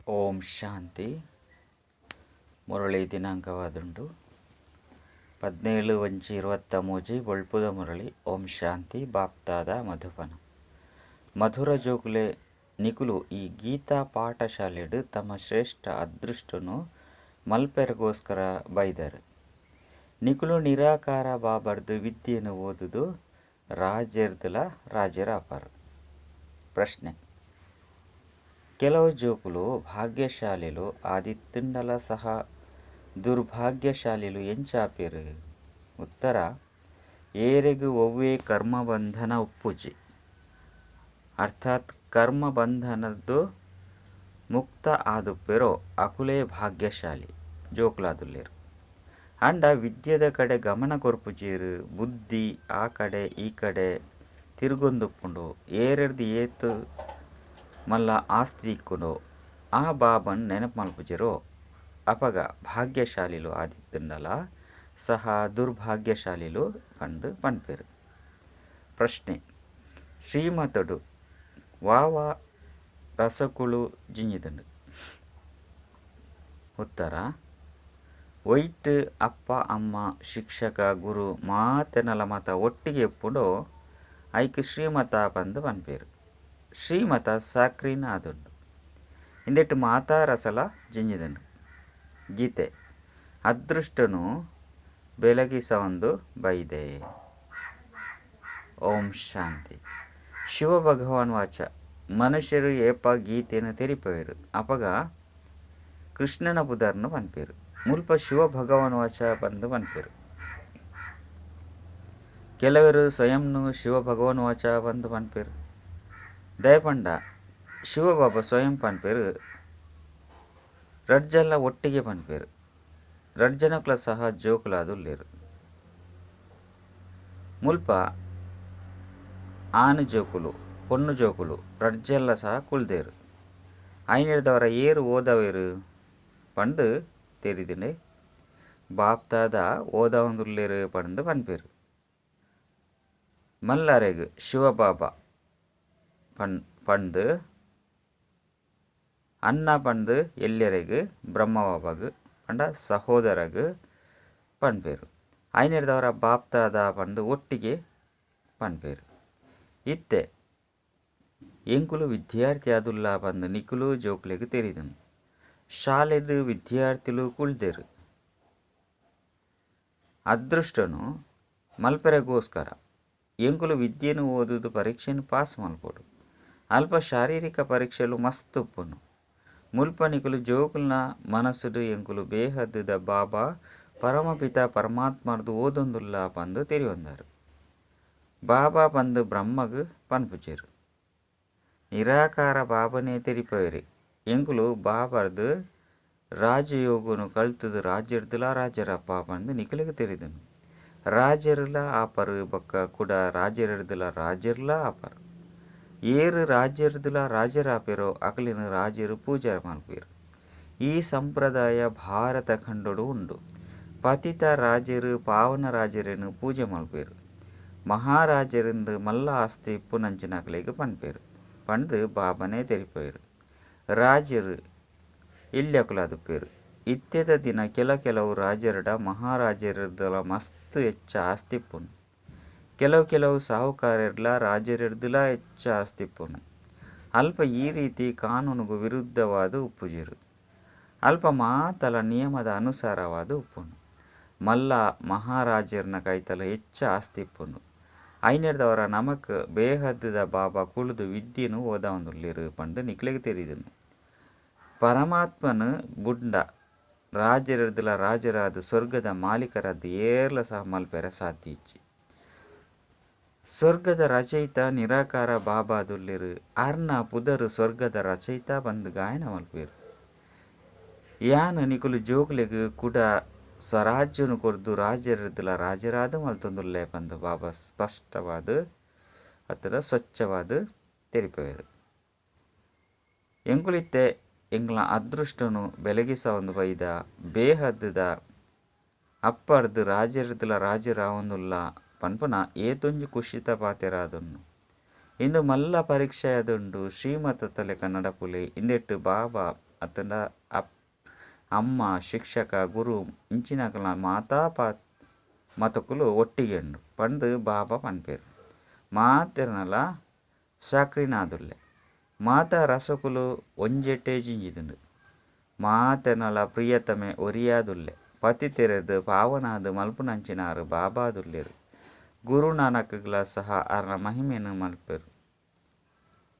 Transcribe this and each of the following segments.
ಓಂ ಶಾಂತಿ. ಮುರಳಿ ದಿನಾಂಕವಾದುಂಡು 17/1/23. ಬೊಳ್ಪುದ ಮುರಳಿ. ಓಂ ಶಾಂತಿ. ಬಾಪ್ತಾದ ಮಧುಬನ. ಮಧುರ ಜೋಕುಲೆ ನಿಕುಲು ಈ ಗೀತಾ ಪಾಠಶಾಲೆಡ್ ತಮ್ಮ ಶ್ರೇಷ್ಠ ಅದೃಷ್ಟನು ಮಲ್ಪೆರಗೋಸ್ಕರ ಬೈದರು. ನಿಕುಲು ನಿರಾಕಾರ ಬಾಬರ್ದು ವಿದ್ಯೆನು ಓದುದು ರಾಜೆರ್ದಲ ರಾಜೆರಾಪರು. ಪ್ರಶ್ನೆ: ಕೆಲವು ಜೋಕುಲು ಭಾಗ್ಯಶಾಲಿಲು ಆದಿತ್ತುಂಡಲ ಸಹ ದುರ್ಭಾಗ್ಯಶಾಲಿಲು ಎಂಚಾಪೆರು? ಉತ್ತರ: ಏರೆಗ್ ಒವ್ವೇ ಕರ್ಮಬಂಧನ ಉಪ್ಪುಜಿ ಅರ್ಥಾತ್ ಕರ್ಮ ಬಂಧನದ್ದು ಮುಕ್ತ ಆದುಪ್ಪೆರೋ ಅಕುಲೇ ಭಾಗ್ಯಶಾಲಿ ಜೋಕುಲಾದುಲ್ಲೆರ್. ಆಂಡ ವಿದ್ಯೆದ ಕಡೆ ಗಮನ ಕೊರ್ಪುಜೆರ್. ಬುದ್ಧಿ ಆ ಕಡೆ ಈ ಕಡೆ ತಿರುಗೊಂದುಪ್ಪುಂಡು. ಏರೆರ್ದ್ ಏತ್ ಮಲ್ಲ ಆಸ್ತಿ ತಿಕ್ಕುಂಡೋ ಆ ಬಾಬನ್ ನೆನಪು ಮಲ್ಪುಜೆರೋ ಅಪಗ ಭಾಗ್ಯಶಾಲಿಲು ಆದಿತ್ತುಂಡಲ ಸಹ ದುರ್ಭಾಗ್ಯಶಾಲಿಲು ಪಂದ್ ಪನ್ಪೆರ್. ಪ್ರಶ್ನೆ: ಶ್ರೀಮತಡು ವಾವ ರಸಕುಳು ಜಿಂಜಿದುಂಡು? ಉತ್ತರ: ಒಯ್ಟ್ ಅಪ್ಪ ಅಮ್ಮ ಶಿಕ್ಷಕ ಗುರು ಮಾತೆರ್ನಲ ಮಾತ ಒಟ್ಟಿಗೆ ಉಪ್ಪುಂಡೋ ಐಕ್ ಶ್ರೀಮತ ಪಂದ್ ಪನ್ಪೆರ್. ಶ್ರೀಮತ ಸಾಕ್ರಿನ್ ಆದುಂಡು. ಇಂದೆಟ್ ಮಾತಾ ರಸಲ ಜಿಂಜಿದುಂಡು. ಗೀತೆ ಅದೃಷ್ಟನು ಬೆಲಗಿಸವೊಂದು ಬೈದೆ. ಓಂ ಶಾಂತಿ. ಶಿವ ಭಗವಾನ್ ವಾಚ. ಮನುಷ್ಯರು ಏಪ ಗೀತೆಯನ್ನು ತೆರಿಪವೆರು ಅಪಗ ಕೃಷ್ಣನ ಪುದರ್ನು ಪನ್ಪೆರು. ಮುಲ್ಪ ಶಿವ ಭಗವಾನ್ ವಾಚ ಪಂದ್ ಪನ್ಪೆರು. ಕೆಲವರು ಸ್ವಯಂನು ಶಿವ ಭಗವಾನ್ ವಾಚ ಪಂದ್ ಪನ್ಪೆರು. ದಯಪಂಡ ಶಿವಬಾಬಾ ಸ್ವಯಂ ಪನ್ಪೆರು. ರಡ್ಡ್ ಜನಲ ಒಟ್ಟಿಗೆ ಪನ್ಪೆರು. ರಡ್ಡ್ ಜನಕ್ಲ ಸಹ ಜೋಕುಲಾದುಲ್ಲೆರ್. ಮುಲ್ಪ ಆನು ಜೋಕುಲು ಪೊಣ್ಣು ಜೋಕುಲು ರಡ್ಡ್ ಜನಲ ಸಹ ಕುಲ್ದೆರ್. ಐನೆಡ್ದವರ ಏರ್ ಓದವೆರ್ ಪಂದ್ ತೆರಿದುಂಡೆ. ಬಾಪ್ದಾದ ಓದವೊಂದುಲ್ಲೆರ್ ಪಂದ್ ಪನ್ಪೆರ್. ಮಲ್ಲರೆಗ್ ಶಿವಬಾಬಾ ಪಂದ್ ಅಣ್ಣ ಪಂದ್ ಎಲ್ಯರೆಗ್ ಬ್ರಹ್ಮಬಾಬಾಗ್ ಪಂಡ ಸಹೋದರಗ್ ಪನ್ಪೆರ್. ಐನೆಡ್ದವರ ಬಾಪ್ದಾದ ಪಂದ್ ಒಟ್ಟಿಗೆ ಪನ್ಪೆರ್. ಇತ್ತೆ ಎಂಕುಲು ವಿದ್ಯಾರ್ಥಿ ಆದುಲ್ಲ ಪಂದ್ ನಿಕುಲು ಜೋಕುಲೆಗ್ ತೆರಿದುಂಡು. ಶಾಲೆಡ್ ವಿದ್ಯಾರ್ಥಿಲು ಕುಲ್ದೆರ್. ಅದೃಷ್ಟನು ಮಲ್ಪೆರೆಗೋಸ್ಕರ ಎಂಕುಲು ವಿದ್ಯೆನು ಓದುದು ಪರೀಕ್ಷೆನ್ ಪಾಸ್ ಮಲ್ಪೊಡು. ಅಲ್ಪ ಶಾರೀರಿಕ ಪರೀಕ್ಷೆಲು ಮಸ್ತ್ ಉಪ್ಪುಂಡು. ಮುಲ್ಪ ನಿಕುಲು ಜೋಕುಲ್ನ ಮನಸ್ಸುಡು ಎಂಕುಲು ಬೇಹದ್ದುದ ಬಾಬಾ ಪರಮಪಿತ ಪರಮಾತ್ಮರ್ದು ಓದೊಂದುಲ್ಲ ಪಂದ್ ತೆರಿಯೊಂದರು. ಬಾಬಾ ಪಂದ್ ಬ್ರಹ್ಮಗ್ ಪನ್ಪುಜೆರ್. ನಿರಾಕಾರ ಬಾಬನೇ ತೆರಿಪವೆರ್. ಎಂಕುಲು ಬಾಬರ್ದು ರಾಜಯೋಗನು ಕಲ್ತುದು ರಾಜೆರ್ದಲ ರಾಜರಪ್ಪ ಪಂದ್ ನಿಕುಲೆಗ್ ತೆರಿದುಂಡು. ರಾಜೆರ್ಲ ಆಪರು ಬೊಕ್ಕ ಕುಡ ರಾಜೆರ್ದಲ ರಾಜೆರ್ಲ ಆಪರು. ಏರ್ ರಾಜೆರ್ದಲ ರಾಜೆರಾಪೆರೋ ಅಕಲೆನ್ ರಾಜೆರ್ ಪೂಜೆ ಮಲ್ಪುವೆರ್. ಈ ಸಂಪ್ರದಾಯ ಭಾರತ ಖಂಡೊಡು ಉಂಡು. ಪತಿತ ರಾಜೆರ್ ಪಾವನ ರಾಜೆರೆನ್ ಪೂಜೆ ಮಲ್ಪುವೆರ್. ಮಹಾರಾಜೆರಿಂದ್ ಮಲ್ಲ ಆಸ್ತಿ ಇಪ್ಪುನಂಚಿನಕಲೆಗ್ ಪನ್ಪೆರ್ ಪಂದ್ ಬಾಬನೇ ತೆರಿಪವೆರ್. ರಾಜೆರ್ ಎಲ್ಯಕುಲಾದುಪ್ಪೆರ್. ಇತ್ತೆದ ದಿನ ಕೆಲ ಕೆಲವು ರಾಜೆರ್ಡ ಮಹಾರಾಜೆರ್ದಲ ಮಸ್ತ್ ಎಚ್ಚ ಆಸ್ತಿ ಇಪ್ಪುಂಡು. ಕೆಲವು ಕೆಲವು ಸಾಹುಕಾರೆರ್ಲ ರಾಜೆರ್ದಲ ಎಚ್ಚ ಆಸ್ತಿ ಇಪ್ಪುಂಡು. ಅಲ್ಪ ಈ ರೀತಿ ಕಾನೂನುಗು ವಿರುದ್ಧವಾದ ಉಪ್ಪುಜೆರ್. ಅಲ್ಪ ಮಾತಲ ನಿಯಮದ ಅನುಸಾರವಾದ ಉಪ್ಪುಂಡು. ಮಲ್ಲ ಮಹಾರಾಜೆರ್ನ ಕೈತಲ್ ಎಚ್ಚ ಆಸ್ತಿ ಇಪ್ಪುಂಡು. ಐನೆಡ್ದವರ ನಮಕ್ ಬೇಹದ್ದುದ ಬಾಬಾ ಕುಲುದು ವಿದ್ಯೆನು ಓದವೊಂದುಲ್ಲೆರ್ ಪಂದ್ ನಿಕುಲೆಗ್ ತೆರಿದುಂಡು. ಪರಮಾತ್ಮನ್ ಬುಡ್ಂಡ ರಾಜೆರ್ದಲ ರಾಜೆರಾದ್ ಸ್ವರ್ಗದ ಮಾಲೀಕರಾದ್ ಏರ್ಲ ಸಹ ಮಲ್ಪೆರೆ ಸಾಧ್ಯ ಇಜ್ಜಿ. ಸ್ವರ್ಗದ ರಚಯಿತ ನಿರಾಕಾರ ಬಾಬಾದುಲ್ಲೆರ್. ಅರ್ನ ಪುದರ್ ಸ್ವರ್ಗದ ರಚಯಿತ ಪಂದ್ ಗಾಯನ ಮಲ್ಪುವೆರ್. ಯಾನ್ ನಿಕುಲು ಜೋಕುಲೆಗ್ ಕುಡ ಸ್ವರಾಜ್ಯನು ಕೊರ್ದು ರಾಜೆರ್ದಲ ರಾಜೆರಾದ್ ಮಲ್ತೊಂದುಲ್ಲೆ ಪಂದ್ ಬಾಬಾ ಸ್ಪಷ್ಟವಾದ್ ಅತ್ತಡ ಸ್ವಚ್ಛವಾದ್ ತೆರಿಪವೆರ್. ಎಂಕುಲಿತ್ತೆ ಎಂಕ್ಲ ಅದೃಷ್ಟನು ಬೆಲಗಿಸವೊಂದು ಬೈದ ಬೇಹದ್ದುದ ಅಪ್ಪರ್ದು ರಾಜೆರ್ದಲ ರಾಜೆರಾವೊಂದುಲ್ಲ ಪನ್ಪುನ ಏತೊಂಜಿ ಖುಷಿತ ಪಾತೆರಾದುಂಡು. ಇಂದು ಮಲ್ಲ ಪರೀಕ್ಷೆ ಆದುಂಡು. ಶ್ರೀಮತದ ಲೆಕ್ಕ ನಡಪುಲೆ. ಇಂದೆಟ್ ಬಾಬಾ ಅತ್ತಂಡ ಅಮ್ಮ, ಶಿಕ್ಷಕ, ಗುರು ಇಂಚಿನಕಲ್ನ ಮಾತಾ ಮತಕುಲು ಒಟ್ಟಿಗೆ ಉಂಡು ಪಂದ್ ಬಾಬಾ ಪನ್ಪೆರ್. ಮಾತೆರ್ನಲ ಸಾಕ್ರಿನಾದುಲ್ಲೆ ಮಾತಾ ರಸಕುಲು ಒಂಜೆಟೇ ಜಿಂಜಿದುಂಡು. ಮಾತೆರ್ನಲ ಪ್ರಿಯತಮೆ ಒರಿಯಾದುಲ್ಲೆ. ಪತಿತೆರೆರ್ದ್ ಪಾವನಾದ್ ಮಲ್ಪುನಂಚಿನಾರ್ ಬಾಬಾದುಲ್ಲೆರ್. ಗುರುನಾನಕ್ಗ್ಲ ಸಹ ಅರ್ನ ಮಹಿಮೆನ್ ಮಲ್ಪೆರ್.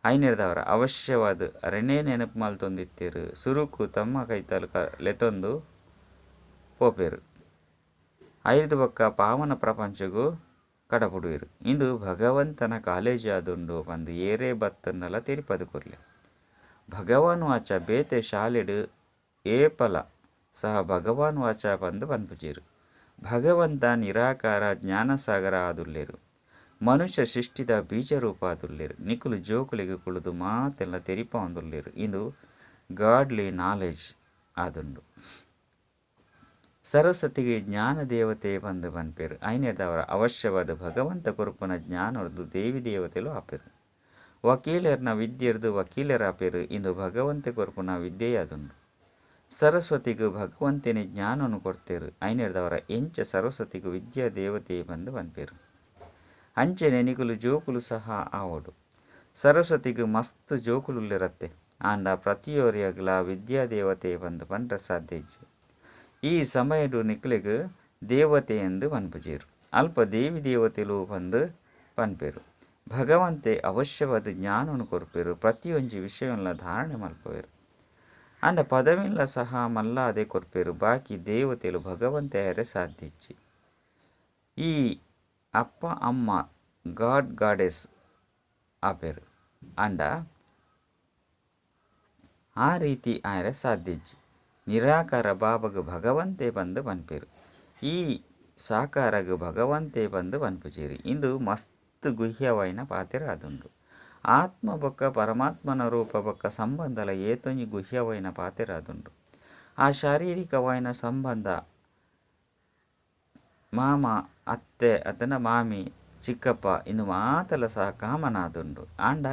ಐನೆರ್ದಾವರ ಅವಶ್ಯವಾದ್ ಅರೆನೇ ನೆನಪು ಮಲ್ತೊಂದಿತ್ತೆರ್. ಸುರುಕು ತಮ್ಮ ಕೈತಲ್ ಲೆತೊಂದು ಪೋಪೆರ್. ಐರ್ದ್ ಬೊಕ್ಕ ಪಾವನ ಪ್ರಪಂಚಗ್ ಕಡಪುಡುವೆರ್. ಇಂದು ಭಗವಂತನ ಕಾಲೇಜ್ ಆದುಂಡು ಪಂದ್ ಏರೇ ಬತ್ತುಂಡಲ ತೆರಿಪಾದ್ ಕೊರ್ಲೆ. ಭಗವಾನ್ ವಾಚ ಬೇತೆ ಶಾಲೆಡ್ ಏಪಲ ಸಹ ಭಗವಾನ್ ವಾಚ ಪಂದ್ ಪನ್ಪುಜೆರ್. ಭಗವಂತ ನಿರಾಕಾರ ಜ್ಞಾನಸಾಗರ ಆದುಲ್ಲೆರ್. ಮನುಷ್ಯ ಸೃಷ್ಟಿದ ಬೀಜ ರೂಪ ಆದುಲ್ಲೆರ್. ನಿಕುಲು ಜೋಕುಲೆಗ್ ಕುಲ್ಲುದು ಮಾತೆಲ್ಲ ತೆರಿಪಾವೊಂದುಲ್ಲೆರ್. ಇಂದು ಗಾಡ್ಲಿ ನಾಲೆಜ್ ಆದುಂಡು. ಸರಸ್ವತಿಗ್ ಜ್ಞಾನ ದೇವತೆ ಪಂದ್ ಪನ್ಪೆರ್. ಐನೆರ್ದಾವರ ಅವಶ್ಯವಾದ್ ಭಗವಂತ ಕೊರ್ಪುನ ಜ್ಞಾನೊರ್ದು ದೇವಿ ದೇವತೆಲು ಆಪೆರ್. ವಕೀಲೆರ್ನ ವಿದ್ಯೆರ್ದ್ ವಕೀಲೆರಾಪೆರ್. ಇಂದು ಭಗವಂತೆ ಕೊರ್ಪುನ ವಿದ್ಯೆಯಾದುಂಡು. ಸರಸ್ವತಿಗ್ ಭಗವಂತೆನೆ ಜ್ಞಾನನ್ ಕೊರ್ತೆರ್. ಐನೆರ್ದಾವರ ಎಂಚ ಸರಸ್ವತಿಗ್ ವಿದ್ಯಾ ದೇವತೆ ಪಂದ್ ಪನ್ಪೆರ್. ಅಂಚನೆ ನಿಕುಲು ಜೋಕುಲು ಸಹ ಆವೊಡು. ಸರಸ್ವತಿಗ್ ಮಸ್ತ್ ಜೋಕುಲುಲ್ಲೆರತ್ತೆ. ಆಂಡ ಪ್ರತಿಯೊರಿಯಗ್ಲ ವಿದ್ಯಾ ದೇವತೆ ಪಂದ್ ಪಂಡ್ರೆ ಸಾಧ್ಯ ಇಜ್ಜಿ. ಈ ಸಮಯಡ್ ನಿಕ್ಲೆಗ್ ದೇವತೆ ಎಂದು ಪನ್ಪುಜೆರ್. ಅಲ್ಪ ದೇವಿ ದೇವತೆಲು ಪಂದ್ ಪನ್ಪೆರ್. ಭಗವಂತೆ ಅವಶ್ಯವಾದ್ ಜ್ಞಾನನ್ ಕೊರ್ಪೆರ್. ಪ್ರತಿಯೊಂಜಿ ವಿಷಯನ್ಲ ಧಾರಣೆ ಮಲ್ಪುವೆರ್. ಆಂಡ ಪದವಿನ್ಲ ಸಹ ಮಲ್ಲಾದೆ ಕೊರ್ಪೆರ್. ಬಾಕಿ ದೇವತೆಲು ಭಗವಂತೆ ಆಯೆರೆ ಸಾಧ್ಯ ಇಜ್ಜಿ. ಈ ಅಪ್ಪ ಅಮ್ಮ ಗಾಡ್ ಗಾಡೆಸ್ ಆಪೆರ್. ಆಂಡ ಆ ರೀತಿ ಆಯೆರೆ ಸಾಧ್ಯ ಇಜ್ಜಿ. ನಿರಾಕಾರ ಬಾಬಾಗ್ ಭಗವಂತೆ ಪಂದ್ ಪನ್ಪೆರ್. ಈ ಸಾಕಾರಗ್ ಭಗವಂತೆ ಪಂದ್ ಪನ್ಪುಜೆರ್. ಇಂದು ಮಸ್ತ್ ಗುಹ್ಯವಾಯಿನ ಪಾತೆರ ಆದುಂಡು. ಆತ್ಮ ಬೊಕ್ಕ ಪರಮಾತ್ಮನ ರೂಪ ಬೊಕ್ಕ ಸಂಬಂಧಲ ಏತೊಂಜಿ ಗುಹ್ಯವಾಯಿನ ಪಾತೆರ ಆದುಂಡು. ಆ ಶಾರೀರಿಕವಾಯಿನ ಸಂಬಂಧ ಮಾಮ ಅತ್ತೆ ಅತ್ತಂಡ ಮಾಮಿ ಚಿಕ್ಕಪ್ಪ ಇಂದು ಮಾತಲ ಸಹ ಕಾಮನಾದುಂಡು. ಆಂಡ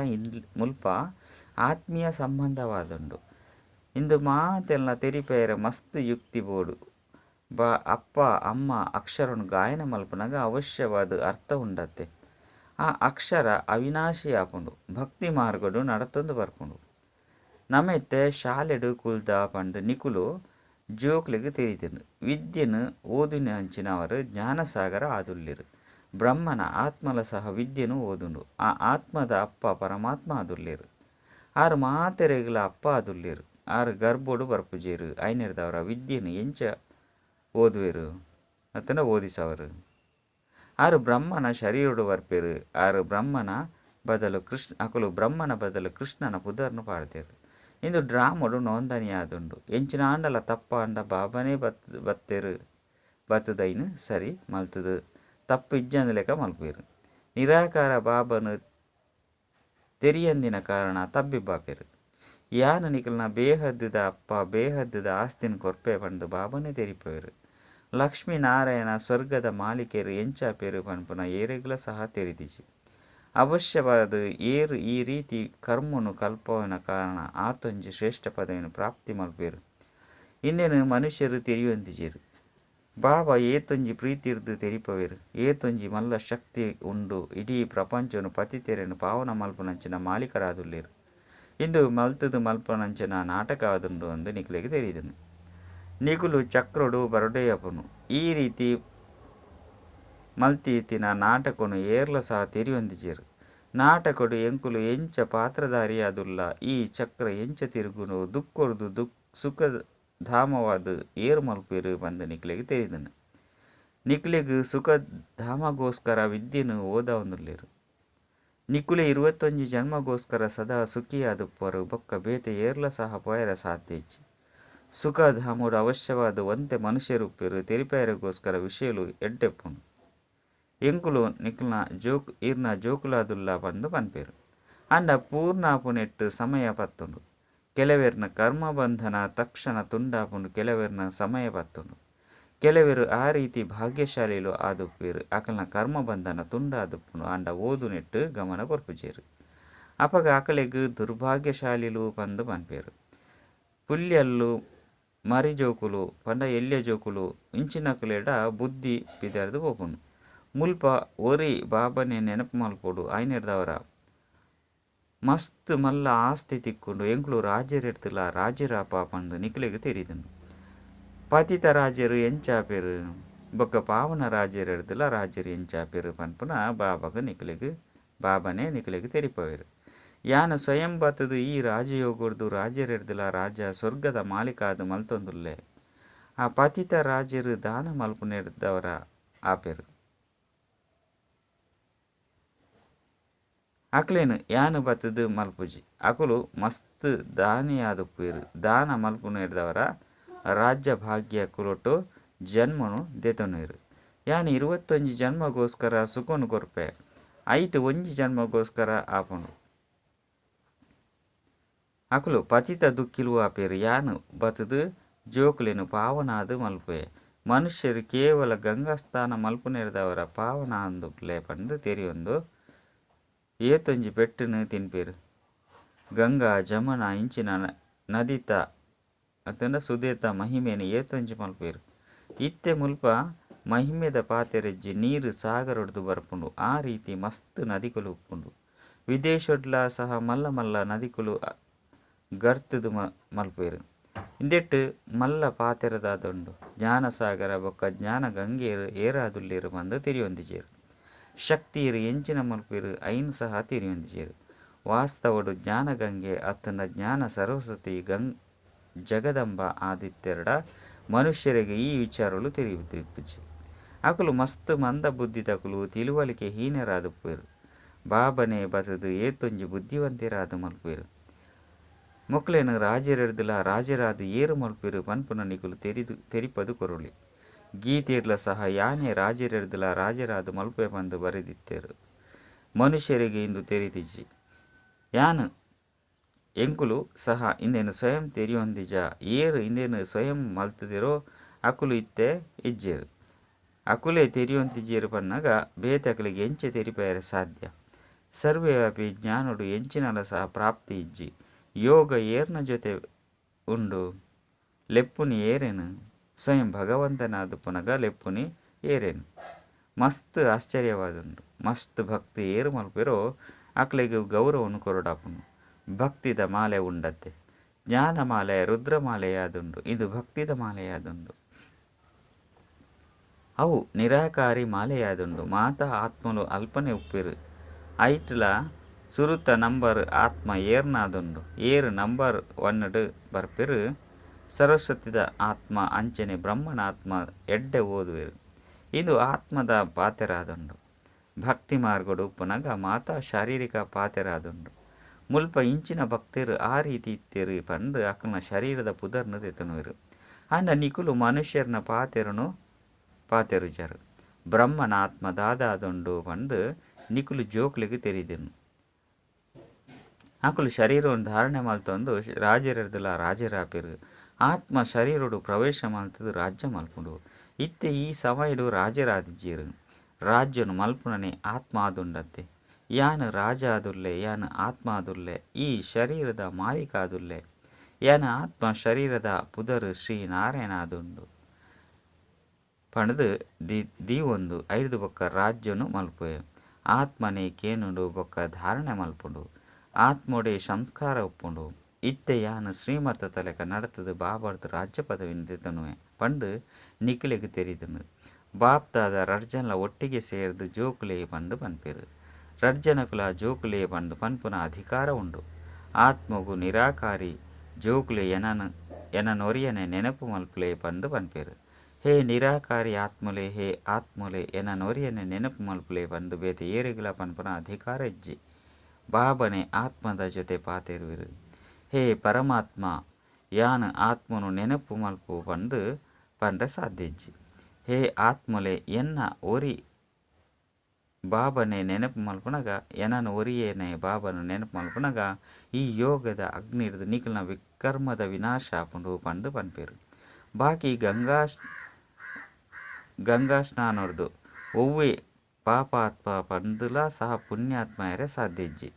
ಮುಲ್ಪ ಆತ್ಮೀಯ ಸಂಬಂಧವಾದುಂಡು. ಇಂದು ಮಾತೆಲ್ಲ ತೆರಿಪೆರೆ ಮಸ್ತ್ ಯುಕ್ತಿ ಬೋಡು. ಅಪ್ಪ ಅಮ್ಮ ಅಕ್ಷರನ್ ಗಾಯನ ಮಲ್ಪುನಗ ಅವಶ್ಯವಾದ ಅರ್ಥ ಉಂಡತ್ತೆ. ಆ ಅಕ್ಷರ ಅವಿನಾಶಿ ಆಪುಂಡು. ಭಕ್ತಿ ಮಾರ್ಗಡು ನಡತೊಂದು ಬರ್ಪುಂಡು. ನಮೆತ್ತೆ ಶಾಲೆಡ್ ಕುಲ್ದ ಪಂದ್ ನಿಕುಲು ಜೋಕ್ಲೆಗ್ ತೆರಿದುಂಡು. ವಿದ್ಯೆನ್ ಓದಿನಂಚಿನವರು ಜ್ಞಾನಸಾಗರ ಆದುಲ್ಲೆರ್. ಬ್ರಹ್ಮನ ಆತ್ಮಲ ಸಹ ವಿದ್ಯೆನ್ ಓದುಂಡು. ಆ ಆತ್ಮದ ಅಪ್ಪ ಪರಮಾತ್ಮ ಆದುಲ್ಲೆರ್. ಆರ್ ಮಾತೆರೆಗ್ಲ ಅಪ್ಪ ಆದುಲ್ಲೆರ್. ಆರ್ ಗರ್ಭೊಡು ಬರ್ಪುಜೆರ್. ಐನೆರ್ದಾವರ ವಿದ್ಯೆನ್ ಎಂಚ ಓದುವೆರ್ ಅತ್ತಂಡ ಓದಿಸವರು. ಆರ್ ಬ್ರಹ್ಮನ ಶರೀರೊಡು ಬರ್ಪೆರ್. ಆರ್ ಬ್ರಹ್ಮನ ಬದಲು ಕೃಷ್ಣ ಅಕುಲು ಬ್ರಹ್ಮನ ಬದಲು ಕೃಷ್ಣನ ಪುದರ್ನ್ ಪಾಡ್ದೆರ್. ಇಂದು ಡ್ರಾಮೊಡು ನೋಂದಣಿ ಆದುಂಡು. ಎಂಚಿನ ಆಂಡಲ ತಪ್ಪಾಂಡ ಬಾಬಾನೇ ಬತ್ತೆರ್ ಬತ್ತುದೈನ್ ಸರಿ ಮಲ್ತುದು ತಪ್ಪು ಇಜ್ಜಂದಿಲೆಕ ಮಲ್ಪುವೆರ್. ನಿರಾಕಾರ ಬಾಬನ್ ತೆರಿಯಂದಿನ ಕಾರಣ ತಬ್ಬಿಬ್ಬಾಪೆರ್. ಯಾನ್ ನಿಕಲ್ನ ಬೇಹದ್ದುದ ಅಪ್ಪ ಬೇಹದ್ದುದ ಆಸ್ತಿನ್ ಕೊರ್ಪೆ ಪಂದ್ ಬಾಬಾನೇ ತೆರಿಪುವೆರ್. ಲಕ್ಷ್ಮೀ ನಾರಾಯಣ ಸ್ವರ್ಗದ ಮಾಲೀಕೆರ್ ಎಂಚಾಪೆರ್ ಪನ್ಪುನ ಏರೆಗ್ಲ ಸಹ ತೆರಿದಿಜಿ. ಅವಶ್ಯವಾದ್ ಏರ್ ಈ ರೀತಿ ಕರ್ಮನು ಕಲ್ಪವನ ಕಾರಣ ಆತೊಂಜಿ ಶ್ರೇಷ್ಠ ಪದವಿನ್ ಪ್ರಾಪ್ತಿ ಮಲ್ಪುವೆರ್. ಇಂದೆನ್ ಮನುಷ್ಯರು ತೆರಿಯೊಂದಿಜೆರ್. ಬಾಬಾ ಏತೊಂಜಿ ಪ್ರೀತಿರ್ದ್ ತೆರಿಪುವೆರ್. ಏತೊಂಜಿ ಮಲ್ಲ ಶಕ್ತಿ ಉಂಡು ಇಡೀ ಪ್ರಪಂಚನ್ ಪತಿತೆರೆನ್ ಪಾವನ ಮಲ್ಪುನಂಚಿನ ಮಾಲೀಕರಾದುಲ್ಲೆರ್. ಇಂದು ಮಲ್ತುದು ಮಲ್ಪುನಂಚಿನ ನಾಟಕ ಆದುಂಡು ಅಂದ್ ನಿಕ್ಲೆಗ್ ತೆರಿದುಂಡು. ನಿಕುಲು ಚಕ್ರೊಡು ಬರೊಡೇ ಆಪುಂಡು. ಈ ರೀತಿ ಮಲ್ತಿತ್ತಿನ ನಾಟಕನು ಏರ್ಲ ಸಹ ತೆರಿಯೊಂದಿಜೆರ್. ನಾಟಕಡು ಎಂಕುಲು ಎಂಚ ಪಾತ್ರಧಾರಿಯಾದುಲ್ಲ ಈ ಚಕ್ರ ಎಂಚ ತಿರುಗುಂಡು ದುಃಖೊರ್ದು ಸುಖ ಧಾಮವಾದ್ ಏರ್ ಮಲ್ಪುವೆರ್ ಪಂದ್ ನಿಕ್ಲೆಗ್ ತೆರಿದುಂಡು. ನಿಕ್ಲೆಗ್ ಸುಖ ಧಾಮಗೋಸ್ಕರ ವಿದ್ಯೆನ್ ಓದಾವೊಂದುಲ್ಲೆರ್. ನಿಕುಲೇ 21 ಜನ್ಮಗೋಸ್ಕರ ಸದಾ ಸುಖಿಯಾದುಪ್ಪರು ಬೊಕ್ಕ ಬೇತೆ ಏರ್ಲ ಸಹ ಪೋಯೆರೆ ಸಾಧ್ಯ ಇಜ್ಜಿ. ಸುಖ ಧಾಮೊಡು ಅವಶ್ಯವಾದ್ ಒಂತೆ ಮನುಷ್ಯರುಪ್ಪೆರ್ ತೆರಿಪಾಯೆರೆಗೋಸ್ಕರ ವಿಷಯಲು ಎಡ್ಡೆಪ್ಪುಂಡು. ಎಂಕುಲು ನಿಕ್ಲ್ನ ಜೋಕ್ ಈರ್ನ ಜೋಕುಲಾದುಲ್ಲ ಪಂದ್ ಪನ್ಪೆರ್. ಆಂಡ ಪೂರ್ಣ ಆಪುನೆಟ್ಟ್ ಸಮಯ ಪತ್ತುಂಡು. ಕೆಲವೆರ್ನ ಕರ್ಮ ಬಂಧನ ತಕ್ಷಣ ತುಂಡಾಪುಂಡು ಕೆಲವೆರ್ನ ಸಮಯ ಪತ್ತುಂಡು. ಕೆಲವೆರ್ ಆ ರೀತಿ ಭಾಗ್ಯಶಾಲಿಲು ಆದುಪ್ಪುವೆರ್. ಅಕಲ್ನ ಕರ್ಮ ಬಂಧನ ತುಂಡಾದುಪ್ಪುಂಡು. ಆಂಡ ಓದುನೆಟ್ಟ್ ಗಮನ ಕೊರ್ಪುಜೆರ್. ಅಪಗ ಅಕಲೆಗ್ ದುರ್ಭಾಗ್ಯಶಾಲಿಲು ಪಂದ್ ಪನ್ಪೆರ್. ಪುಲ್ಯಲ್ಲು ಮರಿ ಜೋಕುಲು ಪಂಡ ಎಲ್ಯ ಜೋಕುಲು ಇಂಚಿನಕುಲೆಡ ಬುದ್ಧಿ ಪಿದಾರ್ದ್ ಪೋಪುಂಡು. ಮುಲ್ಪ ಒರಿ ಬಾಬನೆ ನೆನಪು ಮಲ್ಪೊಡು ಆಯನೆರ್ದಾವರ ಮಸ್ತ್ ಮಲ್ಲ ಆಸ್ತಿ ತಿಕ್ಕುಂಡು ಎಂಕುಲು ರಾಜೆರೆಡ್ದಲ ರಾಜೆರಾಪ ಪಂದ್ ನಿಕಲೆಗ್ ತೆರಿದುಂಡು. ಪತಿತ ರಾಜೆರ್ ಎಂಚಾಪೆರ್ ಬೊಕ್ಕ ಪಾವನ ರಾಜೆರೆಡ್ದಲ ರಾಜೆರ್ ಎಂಚಾಪೆರ್ ಪನ್ಪುನ ಬಾಬಾಗ ನಿಕಲೆಗ್ ಬಾಬನೆ ನಿಕಲೆಗ್ ತೆರಿಪವೆರ್. ಯಾನ್ ಸ್ವಯಂ ಬತ್ತುದು ಈ ರಾಜಯೋಗರ್ದು ರಾಜೆರೆಡ್ದಲ ರಾಜ ಸ್ವರ್ಗದ ಮಾಲೀಕಾದ್ ಮಲ್ತೊಂದುಲ್ಲೆ. ಆ ಪತಿತ ರಾಜೆರ್ ದಾನ ಮಲ್ಪುನೆರ್ದವರ ಆಪೆರ್. ಅಕ್ಲೆನ್ ಯಾನ್ ಬತ್ತುದು ಮಲ್ಪುಜಿ. ಅಕುಲು ಮಸ್ತ್ ದಾನಿಯಾದುಪ್ಪುವೆರ್. ದಾನ ಮಲ್ಪುನೆರ್ದವರ ರಾಜ್ಯ ಭಾಗ್ಯ ಕುಲೊಟು ಜನ್ಮನು ದೆತೊನುವೆರ್. ಯಾನ್ 21 ಜನ್ಮಗೋಸ್ಕರ ಸುಖನು ಕೊರ್ಪೆ. ಐಟ್ ಒಂಜಿ ಜನ್ಮಗೋಸ್ಕರ ಆಪುಂಡು. ಅಕುಲು ಪತಿತ ದುಃಖಿಲು ಆಪೆರ್. ಯಾನ್ ಬತ್ತುದು ಜೋಕುಲೆನ್ ಪಾವನಾದ್ ಮಲ್ಪುವೆ. ಮನುಷ್ಯೆರ್ ಕೇವಲ ಗಂಗಾ ಸ್ನಾನ ಮಲ್ಪುನೆರ್ದಾವರ ಪಾವನ ಆವೊಂದುಲ್ಲೆ ಪಂದ್ ತೆರಿಯೊಂದು ಏತೊಂಜಿ ಪೆಟ್ಟುನು ತಿನ್ಪೆರ್. ಗಂಗಾ ಜಮುನಾ ಇಂಚಿನ ನದಿತ ಅತ್ತುಂಡ ಸುದೇತ ಮಹಿಮೆನ್ ಏತೊಂಜಿ ಮಲ್ಪುವೆರ್. ಇತ್ತೆ ಮುಲ್ಪ ಮಹಿಮೆದ ಪಾತೆರಿಜ್ಜಿ ನೀರು ಸಾಗರಡ್ದ್ ಬರ್ಪುಂಡು ಆ ರೀತಿ ಮಸ್ತ್ ನದಿಕುಲು ಉಪ್ಪುಂಡು. ವಿದೇಶಡ್ಲ ಸಹ ಮಲ್ಲ ಮಲ್ಲ ನದಿಕುಲು ಗರ್ತುದು ಮಲ್ಪುವೆರ್. ಇಂದೆಟ್ ಮಲ್ಲ ಪಾತೆರ ದಾದ ಉಂಡು ಜ್ಞಾನ ಸಾಗರ ಬೊಕ್ಕ ಜ್ಞಾನ ಗಂಗೆ ಏರಾದುಲ್ಲೆರ್ ಪಂದ್ ತೆರಿಯೊಂದಿಜೆರ್. ಶಕ್ತಿಯೆರ್ ಎಂಚಿನ ಮಲ್ಪುವೆರ್ ಐನ್ ಸಹ ತೆರಿಯೊಂದಿಜೆರ್. ವಾಸ್ತವಡ್ ಜ್ಞಾನ ಗಂಗೆ ಅತ್ತುಂಡ ಜ್ಞಾನ ಸರಸ್ವತಿ ಜಗದಂಬ ಆದಿತ್ತೆರ್ಡ ಮನುಷ್ಯೆರೆಗ್ ಈ ವಿಚಾರಲು ತೆರಿದಿಪ್ಪುಜಿ. ಅಕುಲು ಮಸ್ತ್ ಮಂದ ಬುದ್ಧಿದಕುಲು ತಿಳುವಳಿಕೆ ಹೀನರಾದುಪ್ಪುವೆರ್. ಬಾಬನೆ ಬತ್ತುದು ಏತೊಂಜಿ ಬುದ್ಧಿವಂತೆರಾದ್ ಮಲ್ಪುವೆರ್. ಮೊಕ್ಲೆನ್ ರಾಜೆರೆಡ್ದಲ ರಾಜೆರಾದ್ ಏರ್ ಮಲ್ಪುವೆರ್ ಪನ್ಪುನ ನಿಕುಲು ತೆರಿಪದು ಕೊರೊಲಿ. ಗೀತೆಡ್ಲ ಸಹ ಯಾನೇ ರಾಜೆರೆಡ್ದಲ ರಾಜೆರಾದ್ ಮಲ್ಪುವೆ ಪಂದ್ ಬರೆದಿತ್ತೆರ್. ಮನುಷ್ಯೆರೆಗ್ ಇಂದು ತೆರಿದಿಜ್ಜಿ. ಯಾನ್ ಎಂಕುಲು ಸಹ ಇಂದೆನ್ ಸ್ವಯಂ ತೆರಿಯೊಂದಿಜ. ಏರ್ ಇಂದೆನ್ ಸ್ವಯಂ ಮಲ್ತುದೆರೋ ಅಕುಲು ಇತ್ತೆ ಇಜ್ಜೆರ್. ಅಕುಲೇ ತೆರಿಯೊಂದಿಜ್ಜೆರ್ ಪನ್ನಗ ಬೇತೆ ಅಕ್ಲೆಗ್ ಎಂಚ ತೆರಿಪಾಯೆರೆ ಸಾಧ್ಯ. ಸರ್ವವ್ಯಾಪಿ ಜ್ಞಾನೊಡು ಎಂಚಿನಲ ಸಹ ಪ್ರಾಪ್ತಿ ಇಜ್ಜಿ. ಯೋಗ ಏರ್ನ ಜೊತೆ ಉಂಡು ಲೆಪ್ಪುನಿ ಏರೆನ್ ಸ್ವಯಂ ಭಗವಂತನಾದುಪ್ಪುನಗ ಲೆಪ್ಪುನಿ ಏರೆನ್. ಮಸ್ತ್ ಆಶ್ಚರ್ಯವಾದುಂಡು. ಮಸ್ತ್ ಭಕ್ತಿ ಏರ್ ಮಲ್ಪುವೆರೋ ಅಕ್ಲೆಗ್ ಗೌರವನು ಕೊರೊಡಾಪುಂಡು. ಭಕ್ತಿದ ಮಾಲೆ ಉಂಡತ್ತೆ. ಜ್ಞಾನಮಾಲೆ ರುದ್ರಮಾಲೆಯಾದುಂಡು. ಇದು ಭಕ್ತಿದ ಮಾಲೆಯಾದುಂಡು. ಅವು ನಿರಾಕಾರಿ ಮಾಲೆಯಾದುಂಡು. ಮಾತಾ ಆತ್ಮಲು ಅಲ್ಪನೆ ಉಪ್ಪುವೆರ್. ಐಟ್ಲ ಸುರುತ ನಂಬರ್ ಆತ್ಮ ಏರ್ನಾದುಂಡು. ಏರ್ ನಂಬರ್ ಒನ್ ಡ್ ಬರ್ಪೆರ್. ಸರಸ್ವತಿದ ಆತ್ಮ ಅಂಚನೆ ಬ್ರಹ್ಮನ ಆತ್ಮ ಎಡ್ಡೆ ಓದುವೆರ್. ಇಂದು ಆತ್ಮದ ಪಾತೆರಾದುಂಡು. ಭಕ್ತಿ ಮಾರ್ಗಡು ಉಪ್ಪುನಗ ಮಾತಾ ಶಾರೀರಿಕ ಪಾತೆರಾದುಂಡು. ಮುಲ್ಪ ಇಂಚಿನ ಭಕ್ತೆರ್ ಆ ರೀತಿ ಇತ್ತೆರ್ ಪಂದ್ ಅಕಲ್ನ ಶರೀರದ ಪುದರ್ನ್ ದೆತೊನುವೆರ್. ಆಂಡ ನಿಕುಲು ಮನುಷ್ಯರ್ನ ಪಾತೆರನು ಪಾತೆರುಜರ್. ಬ್ರಹ್ಮನ ಆತ್ಮ ದಾದಾದುಂಡು ಪಂದ್ ನಿಕುಲು ಜೋಕ್ಲೆಗ್ ತೆರಿದುಂಡು. ಅಕುಲು ಶರೀರವನ್ನು ಧಾರಣೆ ಮಲ್ತೊಂದು ರಾಜೆರೆಡ್ದಲ ರಾಜೆರಾಪೆರ್. ಆತ್ಮ ಶರೀರೊಡು ಪ್ರವೇಶ ಮಲ್ತುದು ರಾಜ್ಯ ಮಲ್ಪುಂಡು. ಇತ್ತೆ ಈ ಸಮಯಡು ರಾಜೆರಾದಿಜ್ಜೆರ್. ರಾಜ್ಯನು ಮಲ್ಪುನನೆ ಆತ್ಮ ಆದುಂಡತ್ತೆ. ಯಾನ್ ರಾಜ ಆದುಲ್ಲೆ ಯಾನ್ ಆತ್ಮ ಆದುಲ್ಲೆ ಈ ಶರೀರದ ಮಾಲೀಕ ಆದುಲ್ಲೆ. ಯಾನ್ ಆತ್ಮ ಶರೀರದ ಪುದರ್ ಶ್ರೀ ನಾರಾಯಣ ಆದುಂಡು ಪಂಡ್ದ್ ದೀವೊಂದು ಐರ್ದ್ ಬೊಕ್ಕ ರಾಜ್ಯನು ಮಲ್ಪುವೆ. ಆತ್ಮನೆ ಕೇನುಂಡು ಬೊಕ್ಕ ಧಾರಣೆ ಮಲ್ಪುಂಡು. ಆತ್ಮೋಡೆ ಸಂಸ್ಕಾರ ಉಪ್ಪುಂಡು. ಇತ್ತೆ ಯಾನ್ ಶ್ರೀಮತದ ಲೆಕ ನಡತುದು ಬಾಬಾರ್ದ್ ರಾಜ್ಯ ಪದವಿನ್ ದೆತೊನುವೆ ಪಂದ್ ನಿಕಲೆಗ್ ತೆರಿದುಂಡು. ಬಾಪ್ದಾದ ರಡ್ಡ್ ಜನಲ ಒಟ್ಟಿಗೆ ಸೇರ್ದ್ ಜೋಕುಲೇ ಪಂದ್ ಪನ್ಪೆರ್. ರಡ್ಡ್ ಜನಕುಲ ಜೋಕುಲೇ ಪಂದ್ ಪನ್ಪುನ ಅಧಿಕಾರ ಉಂಡು. ಆತ್ಮಗು ನಿರಾಕಾರಿ ಜೋಕುಲೇ ಎನನೊರಿಯನೆ ನೆನಪು ಮಲ್ಪುಲೆ ಪಂದ್ ಪನ್ಪೆರ್. ಹೇ ನಿರಾಕಾರಿ ಆತ್ಮಲೇ ಹೇ ಆತ್ಮಲೇ ಎನನೊರಿಯನೆ ನೆನಪು ಮಲ್ಪುಲೆ ಪಂದ್ ಬೇತೆ ಏರೆಗ್ಲಾ ಪನ್ಪುನ ಅಧಿಕಾರ ಇಜ್ಜಿ. ಬಾಬನೆ ಆತ್ಮದ ಜೊತೆ ಪಾತೆರುವೆರ್. ಹೇ ಪರಮಾತ್ಮ ಯಾನ್ ಆತ್ಮನು ನೆನಪು ಮಲ್ಪು ಪಂದ್ ಪಂಡ್ರೆ ಸಾಧ್ಯ ಇಜ್ಜಿ. ಹೇ ಆತ್ಮಲೇ ಎನ್ನ ಒರಿ ಬಾಬನೆ ನೆನಪು ಮಲ್ಪುನಗ ಎನನ್ ಒರಿಯೇನೆ ಬಾಬನ ನೆನಪು ಮಲ್ಪುನಗ ಈ ಯೋಗದ ಅಗ್ನಿರ್ದ್ ನಿಕಲ್ನ ವಿಕರ್ಮದ ವಿನಾಶ ಆಪುಂಡು ಪಂದ್ ಪನ್ಪೆರ್. ಬಾಕಿ ಗಂಗಾ ಸ್ನಾನರ್ದು ಒವ್ವೆ ಪಾಪಾತ್ಮ ಪಂದುಲ ಸಹ ಪುಣ್ಯಾತ್ಮ ಆಯೆರೆ ಸಾಧ್ಯ ಇಜ್ಜಿ.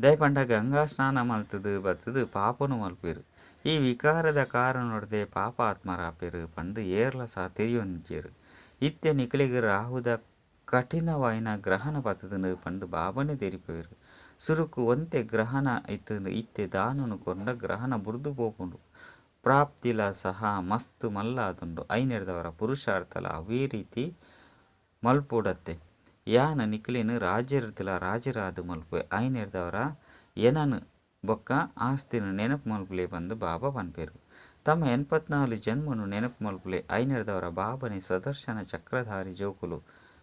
ದಾಯೆ ಪಂಡ ಗಂಗಾ ಸ್ನಾನ ಮಲ್ತುದು ಬತ್ತುದು ಪಾಪನು ಮಲ್ಪುವೆರು. ಈ ವಿಕಾರದ ಕಾರಣೊಡ್ದೆ ಪಾಪ ಆತ್ಮರಾಪೆರು ಪಂದು ಏರ್ಲ ಸಹ ತೆರಿಯೊಂದಿಜ್ಜೆರು. ಇತ್ತೆ ನಿಕಲೆಗ್ ರಾಹುದ ಕಠಿಣವಾಯಿನ ಗ್ರಹಣ ಪತ್ತುದುಂಡು ಪಂದು ಬಾಬಾನೆ ತೆರಿಪುವೆರು. ಸುರುಕು ಒಂತೆ ಗ್ರಹಣ ಇತ್ತುಂಡು ಇತ್ತೆ ದಾನನು ಕೊರ್ಂಡ ಗ್ರಹಣ ಬುರ್ದು ಪೋಪುಂಡು. ಪ್ರಾಪ್ತಿಲ ಸಹ ಮಸ್ತ್ ಮಲ್ಲ ಆದುಂಡು. ಐನೆರ್ದವರ ಪುರುಷಾರ್ಥಲ ಅವೇ ರೀತಿ ಮಲ್ಪೊಡತ್ತೆ. ಯಾನು ನಿಕಲೆನ್ ರಾಜೆರ್ದಲ ರಾಜೆರಾದ್ ಮಲ್ಪುವೆ. ಐನೆರ್ದವರ ಎನನ್ ಬೊಕ್ಕ ಆಸ್ತಿನ್ ನೆನಪು ಮಲ್ಪುಲೆ ಪಂದು ಬಾಬಾ ಪನ್ಪೆರು. ತಮ್ಮ 84 ಜನ್ಮನು ನೆನಪು ಮಲ್ಪುಲೆ. ಐನೆರ್ದವರ ಬಾಬನೆ ಸ್ವದರ್ಶನ ಚಕ್ರಧಾರಿ ಜೋಕುಲು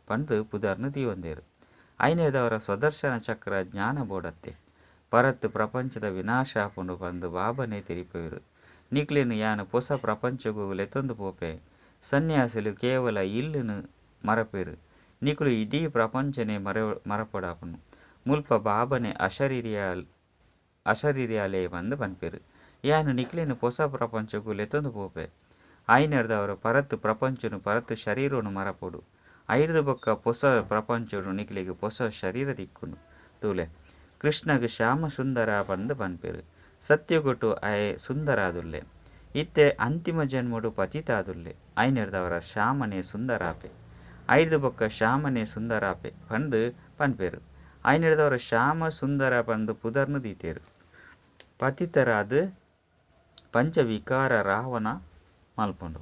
ಪಂದು ಪುದರ್ನು ದೀವೊಂದೆರು. ಐನೆರ್ದವರ ಸ್ವದರ್ಶನ ಚಕ್ರ ಜ್ಞಾನ ಬೋಡತ್ತೆ. ಪರತ್ ಪ್ರಪಂಚದ ವಿನಾಶ ಆಪುಂಡು ಪಂದು ಬಾಬನೆ ತೆರಿಪುವೆರು. ನಿಕಲೆನ್ ಯಾನು ಪೊಸ ಪ್ರಪಂಚಗು ಲೆತೊಂದು ಪೋಪೆ. ಸನ್ಯಾಸಿಲು ಕೇವಲ ಇಲ್ಲುನು ಮರಪೆರು. ನಿಕುಲು ಇಡೀ ಪ್ರಪಂಚನೆ ಮರಪೊಡಾಪುಂಡು. ಮುಲ್ಪ ಬಾಬನೆ ಅಶರೀರಿಯಾಲೆ ಪಂದು ಪನ್ಪೆರು. ಯಾನು ನಿಕಲೆನ್ ಪೊಸ ಪ್ರಪಂಚಗು ಲೆತೊಂದು ಪೋಪೆ. ಐನೆರ್ದವರ ಪರತ್ ಪ್ರಪಂಚನು ಪರತ್ ಶರೀರನು ಮರಪೊಡು. ಐರ್ದು ಬೊಕ್ಕ ಪೊಸ ಪ್ರಪಂಚಡು ನಿಕಲೆಗ್ ಪೊಸ ಶರೀರ ತಿಕ್ಕುಂಡು. ತೂಲೆ ಕೃಷ್ಣಗ್ ಶ್ಯಾಮ ಸುಂದರ ಪಂದು ಪನ್ಪೆರು. ಸತ್ಯಗೊಟು ಆಯೆ ಸುಂದರಾದುಲ್ಲೆ. ಇತ್ತೆ ಅಂತಿಮ ಜನ್ಮಡು ಪತಿತಾದುಲ್ಲೆ. ಐನೆರ್ದವರ ಶ್ಯಾಮನೆ ಸುಂದರಾಪೆ. ಐರ್ದು ಬೊಕ್ಕ ಶ್ಯಾಮನೆ ಸುಂದರಾಪೆ ಪಂದು ಪನ್ಪೆರು. ಐನೆರ್ದವರ ಶ್ಯಾಮ ಸುಂದರ ಪಂದು ಪುದರ್ನು ದೀತೆರು. ಪತಿತರಾದ್ ಪಂಚವಿಕಾರ ರಾವಣ ಮಲ್ಪುಂಡು.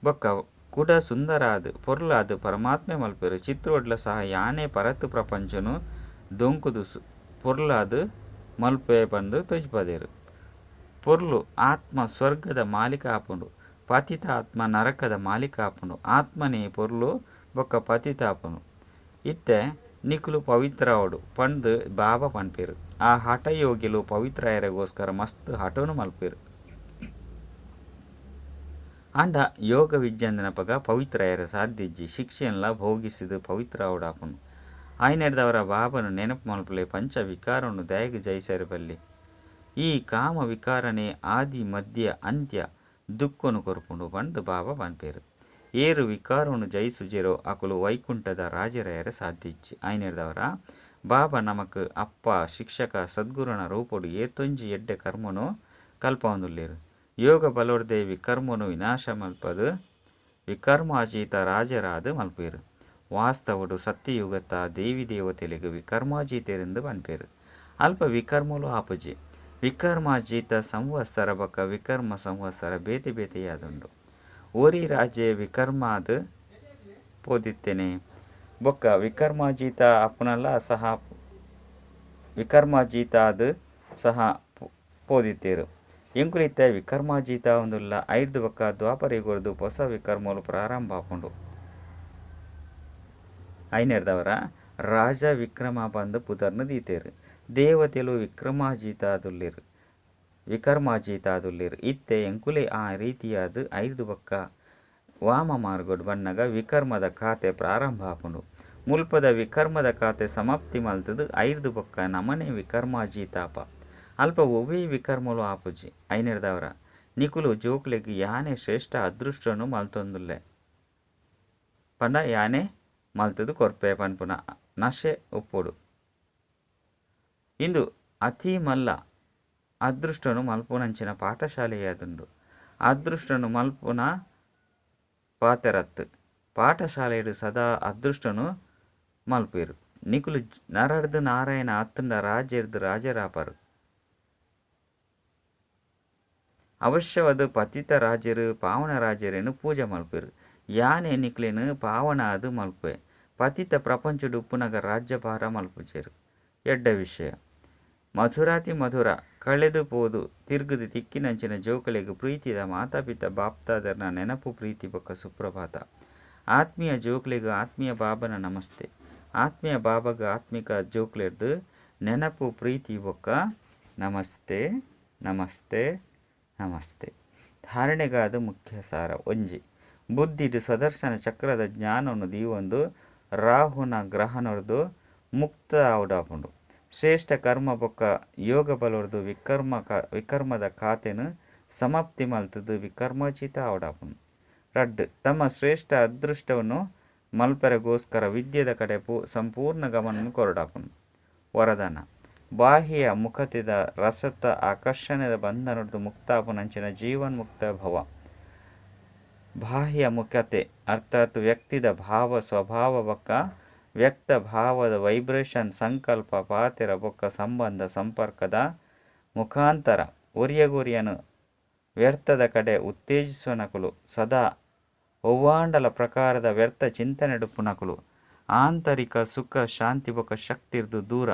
ಬೊಕ್ಕ ಕುಡ ಸುಂದರಾದ್ ಪೊರ್ಲಾದ್ ಪರಮಾತ್ಮೆ ಮಲ್ಪೆರು. ಚಿತ್ರೋಡ್ಲ ಸಹ ಯಾನೆ ಪರತ್ ಪ್ರಪಂಚನು ದೊಂಕುದು ಪೊರ್ಲಾದ್ ಮಲ್ಪೆ ಪಂದು ತೋಜಿಪದೆರು. ಪೊರ್ಲು ಆತ್ಮ ಸ್ವರ್ಗದ ಮಾಲೀಕ ಆಪುಂಡು. ಪತಿತ ಆತ್ಮ ನರಕದ ಮಾಲೀಕ ಆಪುಂಡು. ಆತ್ಮನೇ ಪೊರ್ಲು ಬೊಕ್ಕ ಪತಿತ ಆಪುಂಡು. ಇತ್ತೆ ನಿಕುಲು ಪವಿತ್ರ ಆವೊಡು ಪಂದು ಬಾಬಾ ಪನ್ಪೆರು. ಆ ಹಠಯೋಗಿಲು ಪವಿತ್ರ ಆಯೆರೆಗೋಸ್ಕರ ಮಸ್ತ್ ಹಠನು ಮಲ್ಪೆರು. ಆಂಡ ಯೋಗ ವಿದ್ಯಂದಿನಪಗ ಪವಿತ್ರ ಆಯೆರೆ ಸಾಧ್ಯ ಇಜ್ಜಿ. ಶಿಕ್ಷೆನ್ಲ ಭೋಗಿಸಿದು ಪವಿತ್ರ ಆವೊಡಾಪುಂಡು. ಐನೆರ್ದವರ ಬಾಬನ ನೆನಪು ಮಲ್ಪುಲೆ ಪಂಚ ವಿಕಾರನು ದಾಯೆಗ್ ಜಯಿಸರೆ ಬಲ್ಲಿ. ಈ ಕಾಮ ವಿಕಾರನೇ ಆದಿ ಮಧ್ಯ ಅಂತ್ಯ ದುಃಖನು ಕೊರ್ಪುಂಡು ಪಂದು ಬಾಬಾ ಪನ್ಪೆರು. ಏರು ವಿಕಾರನು ಜಯಿಸುಜೆರೋ ಅಕುಲು ವೈಕುಂಠದ ರಾಜೆರಾಯೆರೆ ಸಾಧ್ಯ ಇಜ್ಜಿ. ಐನೆರ್ದವರ ಬಾಬಾ ನಮಕ್ ಅಪ್ಪ ಶಿಕ್ಷಕ ಸದ್ಗುರುನ ರೂಪೊಡು ಏತೊಂಜಿ ಎಡ್ಡೆ ಕರ್ಮನು ಕಲ್ಪವೊಂದುಲ್ಲೆರು. ಯೋಗ ಬಲೊರ್ದೆ ವಿಕರ್ಮನು ವಿನಾಶ ಮಲ್ಪದು ವಿಕರ್ಮಾಜೀತ ರಾಜರಾದ್ ಮಲ್ಪುವೆರು. ವಾಸ್ತವಡು ಸತ್ಯಯುಗತ ದೇವಿ ದೇವತೆಲೆಗ್ ವಿಕರ್ಮಾಜೀತೆರೆಂದು ಪನ್ಪೆರು. ಅಲ್ಪ ವಿಕರ್ಮಲು ಆಪುಜಿ. ವಿಕರ್ಮಾಜೀತ ಸಂವತ್ಸರ ಬೊಕ್ಕ ವಿಕರ್ಮ ಸಂವತ್ಸರ ಬೇತೆ ಬೇತೆಯಾದುಂಡು. ಒರಿ ರಾಜೆ ವಿಕರ್ಮಾದ್ ಪೋದಿತ್ತೇನೆ ಬೊಕ್ಕ ವಿಕರ್ಮಾಜೀತ ಅಪ್ಪುನಲ ಸಹ ವಿಕರ್ಮಾಜೀತಾದ್ ಸಹ ಪೋದಿತ್ತೇರು. ಎಂಕುಲಿತ್ತೆ ವಿಕರ್ಮಾಜೀತ ಒಂದುಲ್ಲ. ಐರ್ದು ಬೊಕ್ಕ ದ್ವಾಪರಯುಗರ್ದು ಪೊಸ ವಿಕರ್ಮಲು ಪ್ರಾರಂಭ ಆಪುಂಡು. ಐನೆರ್ದವರ ರಾಜ ವಿಕ್ರಮ ಪಂದು ಪುದರ್ನು ದೀತೆರು. ದೇವತೆಲು ವಿಕ್ರಮಾಜೀತಾದುಲ್ಲೆರು ವಿಕರ್ಮಾಜೀತಾದುಲ್ಲೆರು. ಇತ್ತೆ ಎಂಕುಲೆ ಆ ರೀತಿಯಾದ್ ಐರ್ದು ಬೊಕ್ಕ ವಾಮ ಮಾರ್ಗಡ್ ಬನ್ನಗ ವಿಕರ್ಮದ ಖಾತೆ ಪ್ರಾರಂಭ ಆಪುಂಡು. ಮುಲ್ಪದ ವಿಕರ್ಮದ ಖಾತೆ ಸಮಾಪ್ತಿ ಮಲ್ತುದು ಐರ್ದು ಬೊಕ್ಕ ನಮನೆ ವಿಕರ್ಮಾಜೀತಾಪ. ಅಲ್ಪ ಒವ್ವೇ ವಿಕರ್ಮಲು ಆಪುಜಿ. ಐನೆರ್ದವರ ನಿಕುಲು ಜೋಕುಲೆಗ್ ಯಾನೆ ಶ್ರೇಷ್ಠ ಅದೃಷ್ಟನು ಮಲ್ತೊಂದುಲ್ಲೆ. ಪಂಡ ಯಾನೆ ಮಲ್ತುದು ಕೊರ್ಪೆ ಪನ್ಪುನ ನಶೆ ಉಪ್ಪೊಡು. ಇಂದು ಅತಿ ಮಲ್ಲ ಅದೃಷ್ಟನು ಮಲ್ಪುನಂಚಿನ ಪಾಠಶಾಲೆಯಾದುಂಡು. ಅದೃಷ್ಟನು ಮಲ್ಪುನ ಪಾತೆರತ್. ಪಾಠಶಾಲೆಡ್ ಸದಾ ಅದೃಷ್ಟನು ಮಲ್ಪುವೆರು. ನಿಕುಲು ನರರ್ದು ನಾರಾಯಣ ಅತ್ತುಂಡ ರಾಜೆರ್ದು ರಾಜೆರಾಪರು. ಅವಶ್ಯವಾದ ಪತಿತ ರಾಜೆರು ಪಾವನ ರಾಜೆರೆನ್ ಪೂಜೆ ಮಲ್ಪುವೆರು. ಯಾನೆ ನಿಕಲೆನ್ ಪಾವನ ಆದ್ ಮಲ್ಪುವೆ. ಪತಿತ ಪ್ರಪಂಚಡು ಉಪ್ಪುನಗ ರಾಜ್ಯಭಾರ ಮಲ್ಪುಜೆರು. ಎಡ್ಡೆ ವಿಷಯ. ಮಧುರಾತಿ ಮಧುರ ಕಳೆದು ಪೋದು ತಿರುಗುದು ತಿಕ್ಕಿನಂಚಿನ ಜೋಕುಲೆಗ್ ಪ್ರೀತಿದ ಮಾತಾಪಿತ ಬಾಪ್ತಾದೆರ್ನ ನೆನಪು ಪ್ರೀತಿ ಬೊಕ್ಕ ಸುಪ್ರಭಾತ. ಆತ್ಮೀಯ ಜೋಕುಲೆಗ್ ಆತ್ಮೀಯ ಬಾಬನ ನಮಸ್ತೆ. ಆತ್ಮೀಯ ಬಾಬಾಗ್ ಆತ್ಮಿಕ ಜೋಕುಲೆರ್ದು ನೆನಪು ಪ್ರೀತಿ ಬೊಕ್ಕ ನಮಸ್ತೆ ನಮಸ್ತೆ ನಮಸ್ತೆ. ಧಾರಣೆಗಾದ ಮುಖ್ಯ ಸಾರ ಒಂಜಿ. ಬುದ್ಧಿಡ್ ಸ್ವದರ್ಶನ ಚಕ್ರದ ಜ್ಞಾನವನ್ನು ದೀವೊಂದು ರಾಹುನ ಗ್ರಹಣರ್ದು ಮುಕ್ತ ಆವಡಾಪುಂಡು. ಶ್ರೇಷ್ಠ ಕರ್ಮ ಬೊಕ್ಕ ಯೋಗ ಬಲೊರ್ದು ವಿಕರ್ಮದ ಖಾತೆನು ಸಮಾಪ್ತಿ ಮಲ್ತುದು ವಿಕರ್ಮಾಜೀತ ಆವಡಾಪುಂಡು. ರಡ್ಡ್ ತಮ್ಮ ಶ್ರೇಷ್ಠ ಅದೃಷ್ಟವನ್ನು ಮಲ್ಪೆರೆಗೋಸ್ಕರ ವಿದ್ಯೆದ ಕಡೆ ಸಂಪೂರ್ಣ ಗಮನ ಕೊರಡಾಪುಂಡು. ವರದಾನ. ಬಾಹ್ಯ ಮುಖತೆದ ರಸತ ಆಕರ್ಷಣೆದ ಬಂಧನೊಡ್ದು ಮುಕ್ತ ಆಪುನಂಚಿನ ಜೀವನ್ಮುಕ್ತ ಭವ. ಬಾಹ್ಯ ಮುಖತೆ ಅರ್ಥಾತ್ ವ್ಯಕ್ತಿದ ಭಾವ ಸ್ವಭಾವ ಬೊಕ್ಕ ವ್ಯಕ್ತ ಭಾವದ ವೈಬ್ರೇಷನ್ ಸಂಕಲ್ಪ ಪಾತೆರ ಬೊಕ್ಕ ಸಂಬಂಧ ಸಂಪರ್ಕದ ಮುಖಾಂತರ ಒರಿಯಗೊರಿಯನು ವ್ಯರ್ಥದ ಕಡೆ ಉತ್ತೇಜಿಸುವನಕುಲು ಸದಾ ಒವ್ವಾಂಡಲ ಪ್ರಕಾರದ ವ್ಯರ್ಥ ಚಿಂತನೆಡುಪ್ಪುನಕುಲು ಆಂತರಿಕ ಸುಖ ಶಾಂತಿ ಬೊಕ್ಕ ಶಕ್ತಿರ್ದು ದೂರ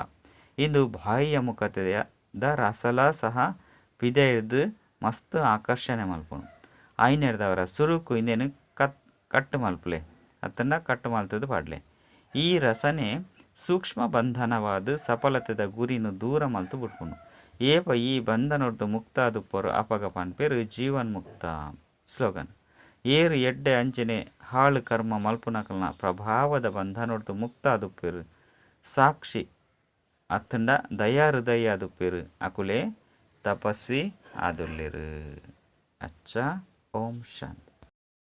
ಇಂದು ಬಾಹ್ಯ ಮುಖತೆಯ ದ ರಸಲ ಸಹ ಪಿದಯಿರ್ದ್ ಮಸ್ತ್ ಆಕರ್ಷಣೆ ಮಲ್ಪುಂಡು. ಐನೆರ್ದಾವರ ಸುರುಕು ಇಂದೆನ್ ಕಟ್ ಕಟ್ ಮಲ್ಪುಲೆ ಅತ್ತಂಡ ಕಟ್ ಮಲ್ತುದು ಪಾಡ್ಲೆ. ಈ ರಸನೆ ಸೂಕ್ಷ್ಮ ಬಂಧನವಾದ್ ಸಫಲತೆದ ಗುರಿನ್ ದೂರ ಮಲ್ತ್ ಬುಡ್ಪುಂಡು. ಏಪ ಈ ಬಂಧನೊಡ್ದು ಮುಕ್ತ ಆದುಪ್ಪರು ಅಪಗ ಪನ್ಪೆರ್ ಜೀವನ್ ಮುಕ್ತ ಸ್ಲೋಗನ್. ಏರ್ ಎಡ್ಡೆ ಅಂಚನೆ ಹಾಳು ಕರ್ಮ ಮಲ್ಪುನಕಲ್ನ ಪ್ರಭಾವದ ಬಂಧನೊಡ್ದು ಮುಕ್ತ ಆದುಪ್ಪೆರ್ ಸಾಕ್ಷಿ ಅತ್ತಂಡ ದಯಾ ಹೃದಯ ಆದುಪ್ಪೆರ್ ಅಕುಲೇ ತಪಸ್ವಿ ಆದುಲ್ಲೆರ್. ಅಚ್ಚ ಓಂ ಶಾಂತಿ.